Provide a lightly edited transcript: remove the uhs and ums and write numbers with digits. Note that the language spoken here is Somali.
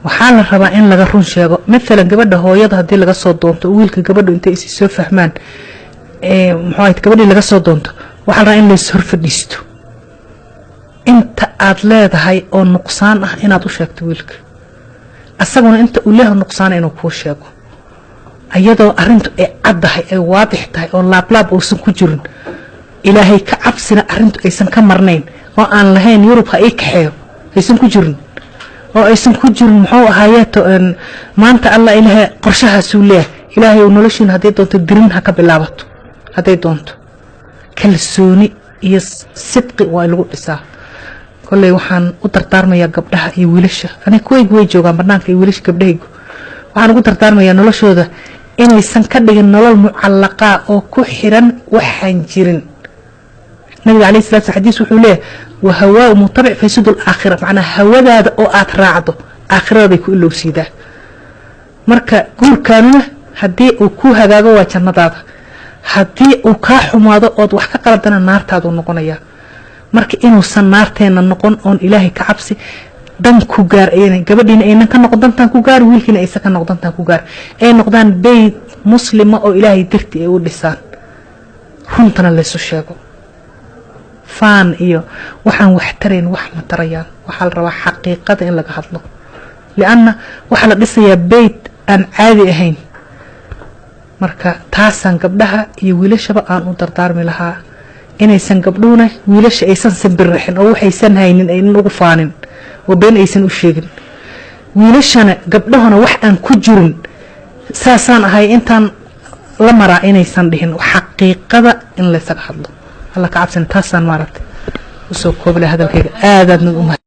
Waxaa la rabaa in laga run sheego. Maalan, gabadha hooyada haddii laga soo doonto, wiilka gabadhu intay isi soo fahmaan, muxuu ahayd, gabadhii laga soo doonto, waxaa la rabaa in lays hor fadhiisto, inta aad leedahay oo nuqsaan ah inaad u sheegto wiilka, asaguna inta uu leeyahay nuqsaana inuu kuu sheego, ayadoo arintu ay caddahay, ay waadix tahay, oo laablaab uusan ku jirin, Ilaahay ka cabsina arintu aysan ka marnayn, oo aan lahayn Yurub ha ii kaxeeyo aysan ku jirin, oo aysan ku jirin muxuu ahaayeeto maanta Alla Ilaahay qorshahaasuu leeyahay. Ilaahay uu noloshiina hadday doonto dirin ha ka bilaabato, hadday doonto kalsooni iyo sidqi waa lagu dhisaa. Kolley waxaan u dardaarmayaa gabdhaha iyo wiilasha, aniga kuwaygu way joogaan banaanka, iyo wiilasha gabdhahaygu, waxaan ugu dardaarmayaa noloshooda inaysan ka dhigin nolol mucallaqaa oo ku xiran waxaan jirin. Nabiga calayhi salatu xadiis wuxuu leeyahay: "وهوى متبع فيفسد الآخرة." Macnaa hawadaada oo aad raacdo aakhiradaday ku ilowsiidaa. Marka guurkaanuna haddii uu ku hagaago waa jannadaada, haddii uu kaa xumaado ood wax ka qaladana naartaaduu noqonayaa. Marka inuusan naarteena noqon oon Ilaahay ka cabsi dan ku gaar ayna gabadhiina aynan ka noqon dantaan ku gaar, wiilkiina aysan ka noqon dantaan ku gaar, ay noqdaan beyt muslima oo Ilaahay dartii ay u dhisaan, runtana laysu sheego. Faan iyo waxaan wax tarayn wax ma tarayaan. Waxaa la rabaa xaqiiqada in laga hadlo, lianna waxaa la dhisayaa beyt aan caadi ahayn. Marka taasaan gabdhaha iyo wiilashaba aan u dardaarmi lahaa, inaysan gabdhuhuna wiilasha aysan simbirixin oo waxaysan haynin aynan ugu faanin oo been aysan u sheegin, wiilashana gabdhahuna wax aan ku jirin saasaan ahay intaan la maraa inaysan dhihin, xaqiiqada in laysaga hadlo, Alla ka cabsina. Taasaan maaragtay usoo koobi laha hadalkayga. Aadaadna u mahad.